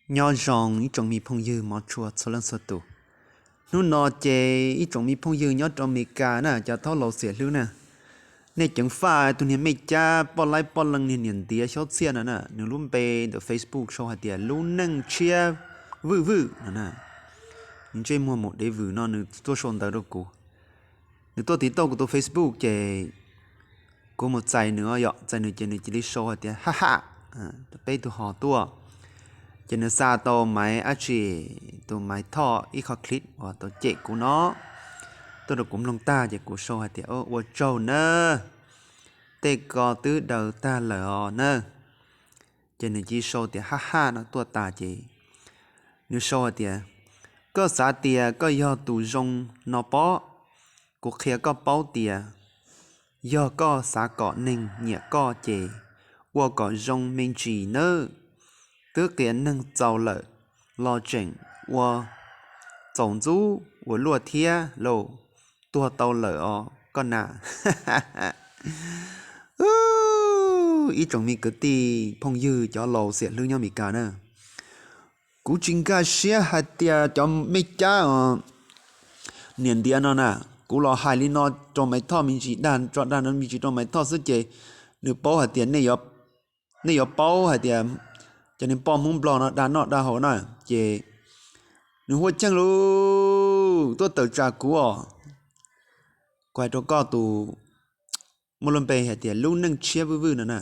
Nyob zoo ib tsoom me phooj ywg mov tshua txhua leej txhua tus. Hnub no ces ib tsoom me phooj ywg nyob rau Amelikas na, cov thaub laus xiam hlwb na, nej ceev faj tus niag mej cab poj laib poj leeg niag niam ntiav xyob txhiaj no na, nws lub npe ntawm Facebook sau hais tias lub neej tshiab vwj vwj no na. Nws ntsej muag maum dev vwm no nws tuaj sau ntawv rau kuv. Nws tuaj tiv tauj kuv tus Facebook ces kuv mus txais nws, yog txais nws ces nws cia li sau hais tias ha ha, peb tug hos tuaj. Ces nws xa tau maiv dab tsi, tus maiv thoj ib qho clip uas tau cem kuv no tuaj rau kuv mloog tag ces kuv sau hais tias ua tsaug nawb, tej ko twb daws tag lawm os nawb. Ces nws cia li sau tias ha ha no tuaj tas ces nws sau hais tias koj xav tias koj yog tus zoo no pob, kuv qhia koj paub tias yog koj xav kom neeg nyiam koj ces ua kom zoo me ntsis nawb. Twb qias neeg txaus lawm los tseem ua txaus ntxub ua luaj thiab lauj, tuag tau lawm os koj na. Ib tsoom me kwv tij phooj ywg cov laus xiam hlwb nyob Amelikas na, kuv tsis nkag siab hais tias cov mej cab os, niam ntiav no na, kuv los hais li no rau maiv thoj me ntsis, dag tso dag no me ntsis rau maiv thoj xwb ces nws paub hais tias, nej yuav paub hais tias cov niag poj Hmoob Nplog no dag noj dag haus na, ces nws huaj cheej lug tuaj tawm tsam kuv os. Kuv hais rau koj tus muaj lub npe hais tias lub neej tshiab vwj vwj no na,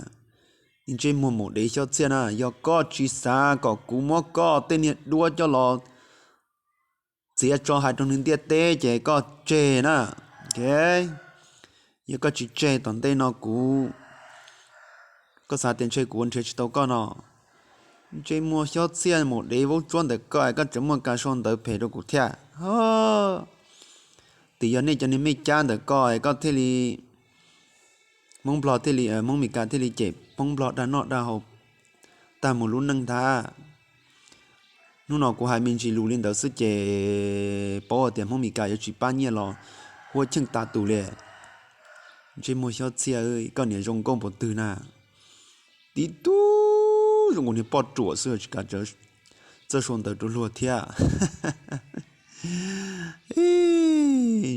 ntsej muag maum dev xyob txhiaj na, yog koj tsis xav kom kuv muab koj tej niag duab coj los txiav tso hais rau neeg ntiaj teb ces koj tseg na. Yog koj tsis tseg tom ntej no kuv, koj xav tias ntshe kuv ua nrhiav tsis tau koj no. Ntsej muag xyob txhiaj maum dev vaub tsuab ntawm koj es koj tseem muaj kas sau ntawv phem rau kuv thiab. Tim yog nej cov niag mej cab ntawm koj es koj thiaj li, Hmoob Nplog thiaj li, Hmoob Amelikas thiaj li cem Hmoob Nplog dag noj dag haus tag mus lub neej ntag. Hnub no kuv hais me ntsis lus li ntawd xwb ces paub tias Hmoob Amelikas yuav tsis pab nyiaj los huab cheej tas tus li. Ntsej muag xyob txhiaj, koj niam zoo nkauj npaum twg na, tib tug zoo nkaus niag poj ruam xwb tsis kam txawj sau ntawv rau luag thiab.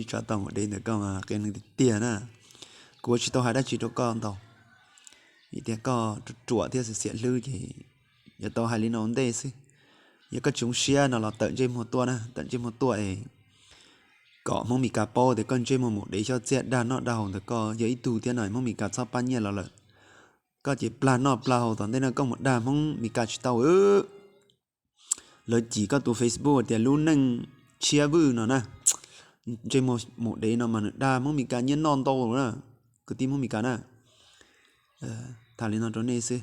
Tsa tau maum dev ntawm koj mas qias neeg tiag tiag na. Kuv ua tsis tau hais dab tsi rau koj ntau, vim tias koj ruam ruam thiab xiam xiam hlwb ces yuav tau hais li no ua ntej xwb. Yog koj tsis zoo siab no los tawm ntsej muag tuaj na, tawm ntsej muag tuaj es kom Hmoob Meskas paub tias koj ntsej muag maum dev xyob txhiaj dag noj dag haus ntawm koj yog ib tug thiab no, Hmoob Meskas txhob pab nyiaj los lawm. Koj ces plag noj plag haus tom ntej no koj mus dag Hmoob Meskas tsis tau. Lawv cim koj tus Facebook tias lub neej tshiab vwj no na. Ntsej muag maum dev no mas nws dag Hmoob Meskas nyiaj noj ntau na, kwv tij Hmoob Meskas na. Tham li no rau nej xwb.